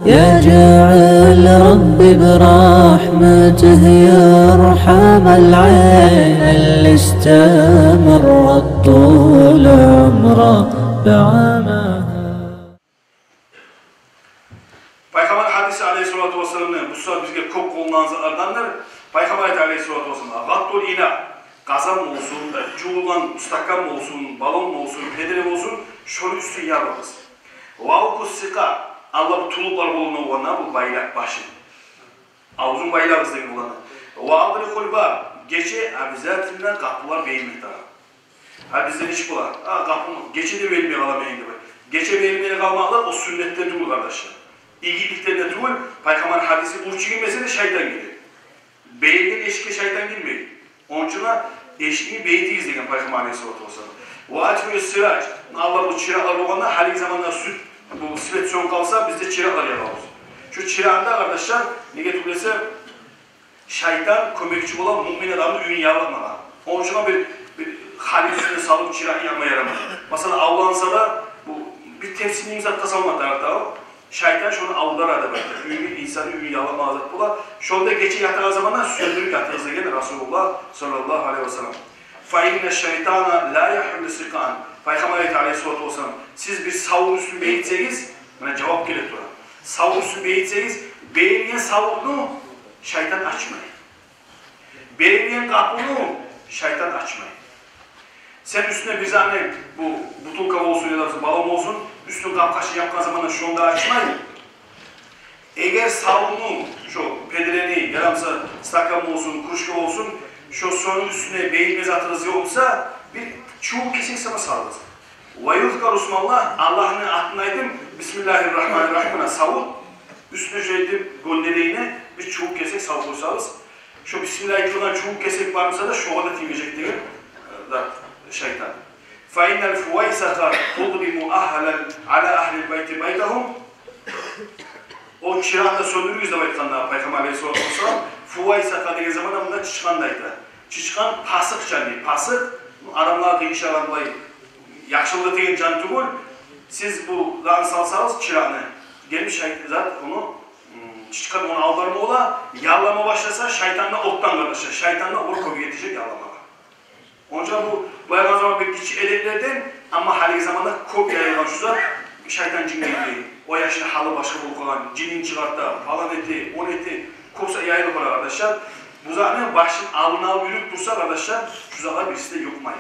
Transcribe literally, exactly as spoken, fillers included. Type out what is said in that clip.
يجعل ربي برحمته يرحم العين اللي استمرت طول عمره بعماها. Пайхаммар гьадиси алейгьиссалату вассаламны, бу сагьат бизге кёп къоллангъан затлардандыр. Пайхаммар айта алейгьиссалату вассалам: «غطوا الإناء», къазан болсун, жувулгъан стакан болсун, баллон болсун, педре болсун, шону уьстюн ябыгъыз. «وأوكوا السقاء», алда бу тулупълар болуна болгъанда, бу байлап башын, авзун байлагъыз деген болгъанда. «وأغلقوا الباب», гече обязательно къапулар бегилмек тарыкъ. Гьа, бизде нечик бола? А, къапуму гече де бегилмей къаламан деп. Гече бегилмей къалмакълыкъ о сюннетден тюгюл, къардашлар. Игиликден де тюгюл. Пайхаммар гьадиси: «Урчу гирмесе де, шайтан гире». Бегилген эшикге шайтан гирмей. Ону учун эшикни бегитигиз деген Пайхаммар алейгьиссалату вассалам. «وأطفئوا السراج». Алда бу чыракълар болгъанда, гьалиги заманда сют, бу свет сёнюп къалса, бизде чыракълар ягъабыз. Шу чыракъны да, къардашлар, неге тюгюл эсе, шайтан кёмекчи бола муъмин адамны уьюн яллатмагъа. Ону учун бир, бир халиси уьстюне салып чыракъ якъма ярамай. Масала, авланса да, бу бир тепсини затгъа салма тарыкъ да, шайтан шону авлар деп айта. Уьюню, инсанны уьюн яллатмагъа зат бола. Шону да гече ятагъан заманда сёндюрюп ятыгъыз деген Расулуллагь саллаллагьу алейгьи вассалам. «فإن الشيطان لا يحل سقاء». Пайхаммар айта алейгьиссалату вассалам: «Сиз бир савутну уьстюн бегитсегиз», муна жавап геле тура. «Савутну уьстюн бегитсегиз, бегилген савутну шайтан ачмай. Бегилген къапуну шайтан ачмай». Сен уьстюне бир затны, бу бутылка болсун яда болмаса баллон болсун, уьстюн къапкъачын япгъан заманда шону да ачмай. Эгер савутну, шо педрени, яда болмаса стакан болсун, кружка болсун, шо сону уьстюне бегитме затыгъыз ёкъ буса, бир чувук кесек сама салыгъыз. «ويذكر اسم الله», Аллагьны атын айтып, «بسم الله الرحمن الرحيم», муна савут, уьстюне шо этип гёндерегине бир чувук кесек салып къойсагъыз, шо бисмиллагь айтылгъан чувук кесек бар буса да, шогъар да тиймежек деген, э, зат, шайтан. «فإن الفويسقة تظلم أهل، على أهل البيت بيتهم». О чыракъны сёндюрюгюз деп айтгъанда Пайхаммар алейгьиссалату вассалам, фувайсакъа деген заманда мунда чычкъанны айта. Чычкъан пасыкъ жан, пасыкъ, адамлагъа къыйышагъан, булай яхшылыкъ этеген жан тюгюл. Сиз бу затны салсагъыз, чыракъны, гелип шай-, зат ону, м, чычкъан ону алдарма бола, яллама башласа, шайтан да отдан, къардашлар, шайтан да ону кёп гетежек ялламагъа. Онча бу былайгъа заман бир гиччи эдеплерден, амма гьалиги заманда кёп яйылгъан шу зат, шайтан жин гелди, о яшны гьалы башгъа болуп къалгъан, жинин чыгъарта, палан эте, он эте, кёп зат яйылып бара, къардашлар. Бу затны башын алдын алып юрюп турса, къардашлар, шу затлар бириси де юкъмай.